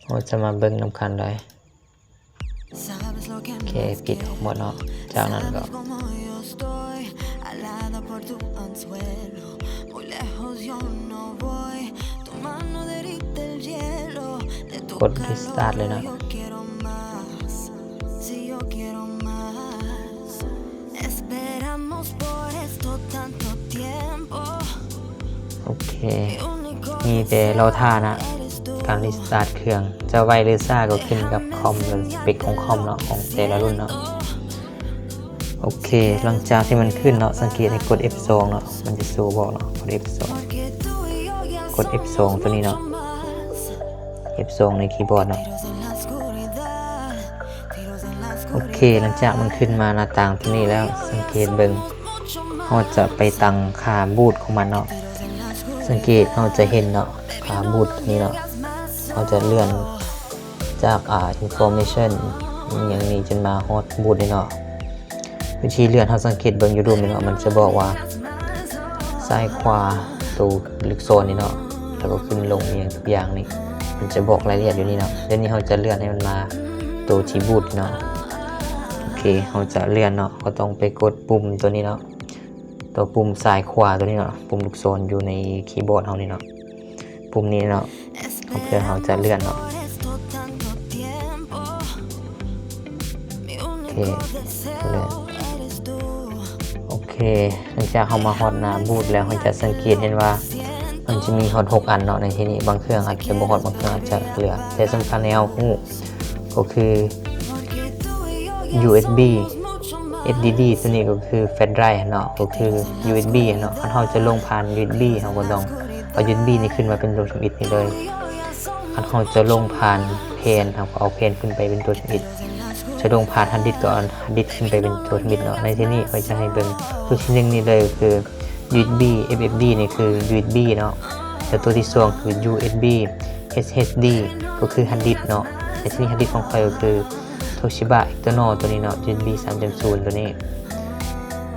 ເຮົາຈະມາເບິ່ງນຳກັນເລີຍ. ໂອເຄ ປິດອອກໝົດເນາະ. ຈາກນັ້ນກໍກົດ restart ເລີຍເນາະ. ໂອເຄ ມີແຕ່ລໍຖ້ານະ ການ restart ເຄື່ອງ ຈະໄວຫຼືຊ້າກໍຂຶ້ນກັບຄອມ ຫຼື ສະເປັກຂອງຄອມເນາະ ຂອງແຕ່ລະລຸ້ນເນາະ. ໂອເຄ ຫຼັງຈາກທີ່ມັນຂຶ້ນເນາະ ສັງເກດໃຫ້ກົດ ເອັຟສອງ ເນາະ ມັນຈະໂຊບອກເນາະ ກົດ ເອັຟສອງ ກົດ ເອັຟສອງ ຕົວນີ້ເນາະ ເອັຟສອງ ໃນຄີບອດເນາະ. ໂອເຄ ຫຼັງຈາກມັນຂຶ້ນມາໜ້າຕ່າງຕົວນີ້ແລ້ວ ສັງເກດເບິ່ງ ເຮົາຈະໄປຕັ້ງຄ່າ boot ຂອງມັນເນາະ. ສັງເກດເຮົາຈະເຫັນເນາະ ຄ່າ boot ຕົວນີ້ເນາະ ເຮົາຈະເລື່ອນຈາກ ອາ information ອີ່ຫຍັງນີ້ ຈົນມາຮອດ boot ນີ້ເນາະ. ວິທີເລື່ອນ ເຮົາສັງເກດເບິ່ງຢູ່ລຸ່ມນີ້ເນາະ ມັນຈະບອກວ່າຊ້າຍຂວາ ໂຕລູກສອນນີ້ເນາະ ແລ້ວກໍຂຶ້ນລົງອີ່ຫຍັງທຸກຢ່າງນີ້ ມັນຈະບອກລາຍລະອຽດຢູ່ນີ້ເນາະ. ດຽວນີ້ເຮົາຈະເລື່ອນໃຫ້ມັນມາໂຕທີ່ boot ເນາະ. ໂອເຄ ເຮົາຈະເລື່ອນເນາະ ກໍຕ້ອງໄປກົດປຸ່ມໂຕນີ້ເນາະ ໂຕປຸ່ມຊ້າຍຂວາໂຕນີ້ເນາະ ປຸ່ມລູກສອນຢູ່ໃນຄີບອດເຮົານີ້ເນາະ. ປຸ່ມນີ້ເນາະ ເພື່ອເຮົາຈະເລື່ອນເນາະ. ໂອເຄ ເລື່ອນ. ໂອເຄ ຫຼັງຈາກເຮົາມາຮອດໜ້າ boot ແລ້ວ ເຮົາຈະສັງເກດເຫັນວ່າມັນຈະມີຮອດຫົກອັນເນາະ. ໃນທີ່ນີ້ບາງເຄື່ອງອາດຈະບໍ່ຮອດ ບາງເຄື່ອງອາດຈະເຫຼືອ ແຕ່ສຳຄັນໃຫ້ເຮົາຮູ້ ກໍຄື ຢູເອັສບີ ເອັສດີດີ ຕົວນີ້ກໍຄື flash drive ເນາະ ກໍຄື ຢູເອັສບີ ເນາະ. ຄັນເຮົາຈະລົງຜ່ານ ຢູເອັສບີ ເຮົາກໍຕ້ອງເອົາ ຢູເອັສບີ ນີ້ຂຶ້ນມາເປັນໂຕທຳອິດນີ້ເລີຍ. ຄັນເຮົາຈະລົງຜ່ານແຜ່ນ ເຮົາກໍເອົາແຜ່ນຂຶ້ນໄປເປັນໂຕທຳອິດ, ຈະລົງຜ່ານຮາດດິສ ກໍເອົາຮາດດິສຂຶ້ນໄປເປັນໂຕທຳອິດເນາະ. ໃນທີ່ນີ້ຂ້ອຍຈະໃຫ້ເບິ່ງໂຕທີໜຶ່ງນີ້ເລີຍ ກໍຄື ຢູເອັສບີ ເອັຟເອັຟດີ ນີ້ຄື ຢູເອັສບີ ເນາະ. ແລ້ວໂຕທີສອງຄື ຢູເອັສບີ ເອັສເອັສດີ ກໍຄືຮາດດິສເນາະ. ໃນທີ່ນີ້ຮາດດິສຂອງຂ້ອຍກໍຄື ໂຕຊິບະ ເອັກເຕີນນໍ ຕົວນີ້ເນາະ ຢູເອັສບີ ສາມຈຸດສູນ ຕົວນີ້.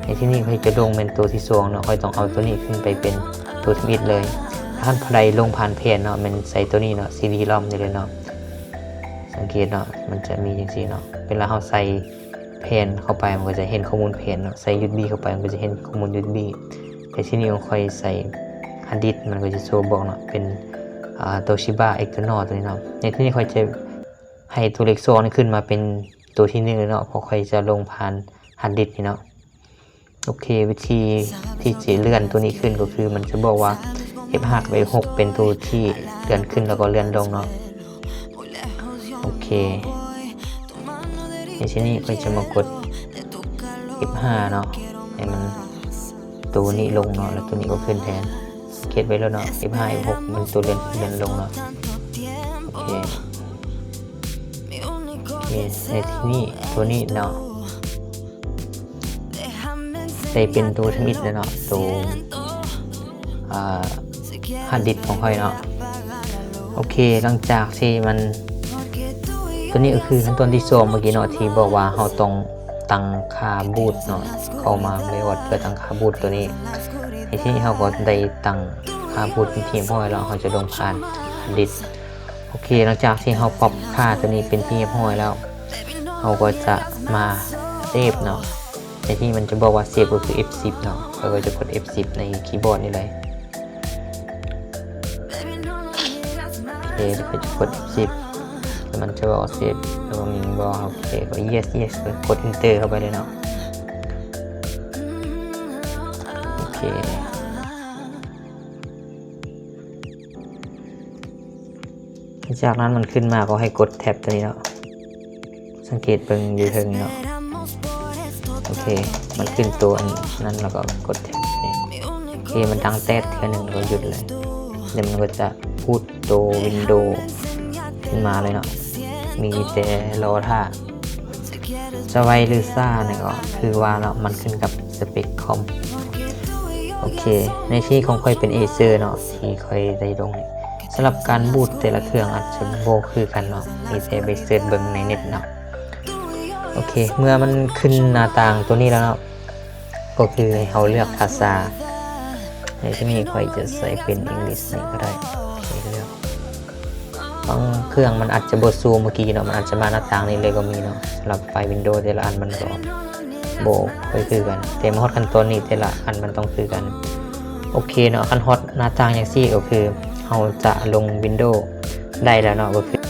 ໃນທີ່ນີ້ຂ້ອຍຈະລົງແມ່ນໂຕທີສອງເນາະ, ຂ້ອຍຕ້ອງເອົາຕົວນີ້ຂຶ້ນໄປເປັນໂຕທຳອິດເລີຍ. ຖ້າທ່ານຜູ້ໃດລົງຜ່ານແຜ່ນເນາະ ແມ່ນໃສ່ຕົວນີ້ເນາະ ຊີດີຣອມ ນີ້ເລີຍເນາະ. ສັງເກດເນາະ ມັນຈະມີຈັ່ງຊີ້ເນາະ, ເວລາເຮົາໃສ່ ແຜ່ນເຂົ້າໄປ ມັນກໍຈະເຫັນຂໍ້ມູນແຜ່ນເນາະ, ໃສ່ຢູເອັສບີເຂົ້າໄປ ມັນກໍຈະເຫັນຂໍ້ມູນຢູເອັສບີ. ແຕ່ທີ່ນີ້ຂ້ອຍໃສ່ຮາດດິສ ມັນກໍຈະໂຊບອກເນາະ ເປັນ ອ່າ ໂຕຊິບະ ເອັກເຕີນນໍ ຕົວນີ້ເນາະ. ໃນທີ່ນີ້ຂ້ອຍຈະໃຫ້ຕົວເລກສອງນີ້ຂຶ້ນມາເປັນຕົວທີໜຶ່ງເລີຍເນາະ ເພາະຂ້ອຍຈະລົງຜ່ານຮາດດິສນີ້ເນາະ. ໂອເຄ ວິທີທີ່ຈະເລື່ອນຕົວນີ້ຂຶ້ນກໍຄື ມັນຈະບອກວ່າ ເອັຟຫ້າ ກັບ ເອັຟຫົກ ເປັນຕົວທີ່ເລື່ອນຂຶ້ນ ແລ້ວກໍເລື່ອນລົງເນາະ. ໂອເຄ ໃນທີ່ນີ້ຂ້ອຍຈະມາກົດ ເອັຟຫ້າ ເນາະ ໃຫ້ມັນ ໂຕນີ້ລົງເນາະ ແລ້ວໂຕນີ້ກໍຂຶ້ນແທນ. ເກັດໄວ້ໂລດເນາະ ເອັຟຫ້າ ເອັຟຫົກ ມັນໂຕເລື່ອນຂຶ້ນເລື່ອນລົງເນາະ. ໂອເຄ ໃນທີ່ນີ້ ໂຕນີ້ເນາະ ໄດ້ເປັນໂຕທຳອິດແລ້ວເນາະ ໂຕ ອ່າ ຮາດດິສຂອງຂ້ອຍເນາະ. ໂອເຄ ຫຼັງຈາກທີ່ມັນ ຕົວນີ້ກໍຄືຂັ້ນຕອນທີສອງເມື່ອກີ້ເນາະ ທີ່ບອກວ່າເຮົາຕ້ອງຕັ້ງຄ່າບູດເນາະ ເຂົ້າມາເມວອດເພື່ອຕັ້ງຄ່າບູດຕົວນີ້. ໃນທີ່ນີ້ເຮົາກໍໄດ້ຕັ້ງຄ່າບູດເປັນທີ່ຮຽບຮ້ອຍແລ້ວ ເຮົາຈະລົງຜ່ານຮາດດິສ. ໂອເຄ ຫຼັງຈາກທີ່ເຮົາປັບຄ່າຕົວນີ້ເປັນທີ່ຮຽບຮ້ອຍແລ້ວ ເຮົາກໍຈະມາເຊບເນາະ. ໃນທີ່ມັນຈະບອກວ່າເຊບກໍຄື ເອັຟສິບ ເນາະ, ຂ້ອຍກໍຈະກົດ ເອັຟສິບ ໃນຄີບອດນີ້ເລີຍ. ໂອເຄ ແລ້ວກໍຈະກົດ ເອັຟສິບ ແລ້ວມັນຈະບອກວ່າເຊບ ແລ້ວກໍມີບໍ່ ໂອເຄ ກໍ yes yes ແລ້ວກົດ enter ເຂົ້າໄປເລີຍເນາະ. ໂອເຄ ຫຼັງຈາກນັ້ນມັນຂຶ້ນມາກໍໃຫ້ກົດແທັບຕົວນີ້ເນາະ. ສັງເກດເບິ່ງຢູ່ເທິງເນາະ. ໂອເຄ ມັນຂຶ້ນຕົວອັນນັ້ນ ແລ້ວກໍກົດແທັບນີ້. ໂອເຄ ມັນດັງແຕດເທື່ອໜຶ່ງ ແລ້ວກໍຢຸດເລີຍ. ແລ້ວມັນກໍຈະພູດໂຕວິນໂດຂຶ້ນມາເລີຍເນາະ. ມີແຕ່ລໍຖ້າ ຈະໄວຫຼືຊ້ານີ້ກໍຄືວ່າເນາະ ມັນຂຶ້ນກັບສະເປັກຄອມ. ໂອເຄ ໃນທີ່ຂອງຂ້ອຍເປັນ Acer ເນາະ ທີ່ຂ້ອຍໄດ້ລົງ. ສຳລັບການບູດແຕ່ລະເຄື່ອງອາດຈະບໍ່ຄືກັນເນາະ, ມີແຕ່ໄປເສີດເບິ່ງໃນເນັດເນາະ. ໂອເຄ ເມື່ອມັນຂຶ້ນໜ້າຕ່າງຕົວນີ້ແລ້ວເນາະ ກໍຄືໃຫ້ເຮົາເລືອກພາສາ. ໃນທີ່ນີ້ຂ້ອຍຈະໃສ່ເປັນ English ນີ້ກໍໄດ້. ໂອເຄ ເລືອກ ໄປ ບາງເຄື່ອງມັນອາດຈະບໍ່ຊູມເມື່ອກີ້ເນາະ ມັນອາດຈະມາໜ້າຕ່າງນີ້ເລີຍກໍມີເນາະ. ສຳລັບໄຟລ໌ວິນໂດແຕ່ລະອັນມັນກໍບໍ່ຄ່ອຍຄືກັນ ແຕ່ມາຮອດຂັ້ນຕອນນີ້ແຕ່ລະອັນມັນຕ້ອງຄືກັນ. ໂອເຄເນາະ ຄັນຮອດໜ້າຕ່າງຈັ່ງຊີ້ກໍຄືເຮົາຈະລົງວິນໂດໄດ້ແລ້ວເນາະ ກໍຄື